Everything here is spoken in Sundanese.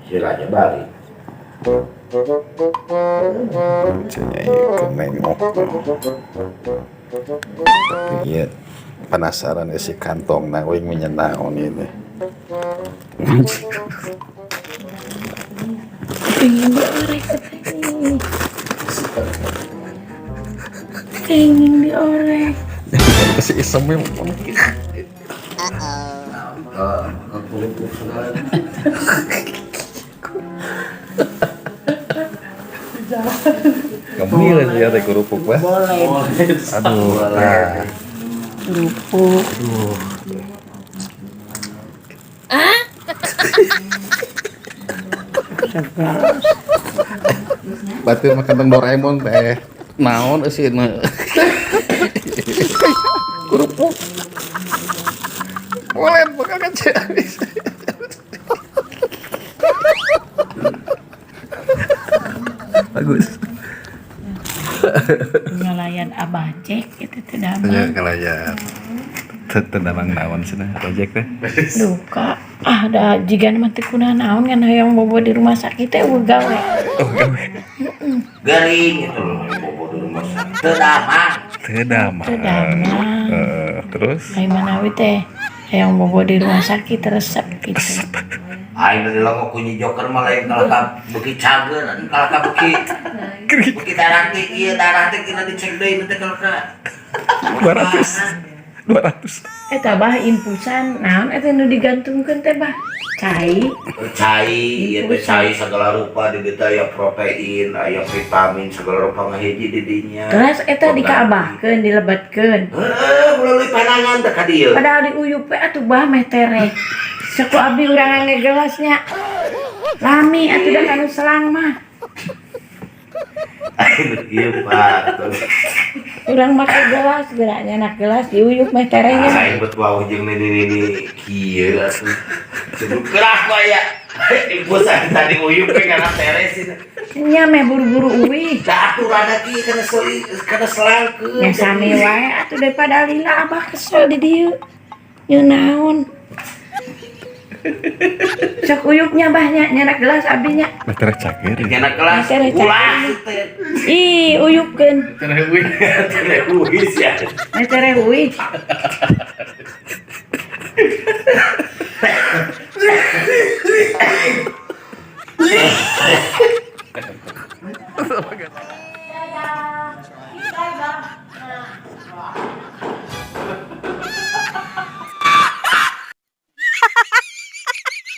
Si Raja balik. Cenah ieu nengok. Tapi ieu penasaran isi kantongna uing mah naon ieu teh. Pengen diorek katanya. Pengen diorek. Si isem we. Kerupuk segala. Ngemil ya teh kerupuk bah. Boleh. Aduh, nah. Kerupuk. Aduh. Sebelas. Batur mah kantong Doraemon teh. Naon eusina? Kerupuk. Boleh bakal kecil. Bagus. Ngelayan Abah Jack itu teh damang. Ya ngelayan. Teu damang naon cenah Abah Jack teh. Duka. Ah, da jiga mah teu kunaon naon ngan hayang bobo di rumah sakit teh eueuh gawe. Oh, gawe. Gering gitu loh, bobo di rumah sakit. Teu damang. Teu damang. Teu damang. Terus? Ai manawi teh hayang bobo di rumah sakit resep gitu. Aing dari longok kunyi joker mah lain kalau ka beuki cager, kalau ka beuki beuki darah teh ieu darah teh kena dicek deui teh kalau ka 200. 200. Eta bah infusan naon eta nu digantungkeun teh bah? Cai. Cai, ieu teh cai segala rupa di dieu teh aya protein, aya vitamin segala rupa ngahiji di dinya. Terus eta dikaabahkeun, dilebetkeun. Heeh, melalui panangan teh ka dieu. Padahal diuyup we atuh bah meh tereh. Sok ku abdi urang ngangge gelasnya. Lami atuh da kanu selang mah. Ieu Pak. Urang make gelas geura nyanak gelas diuyup meh terehnya. Aing bet wau jeung nini-nini kieu atuh. Sebelum kerah kok aya. Infusan tadi uyup we kana tereh sih. Nya meh buru-buru uwih. Da atuh rada kieu kana seli kana selangkeun. Nya sami wae atuh daripada lila abah kesel di dieu. Nyeun naon. Sok uyupnya bah nya nyanak gelas abdi nya. Meh tereh cager. Nyanak gelas. Meh tereh cager. Ulah teh. Ih, uyupkeun. Tereh uih. Tereh uih sia. Meh tereh uih.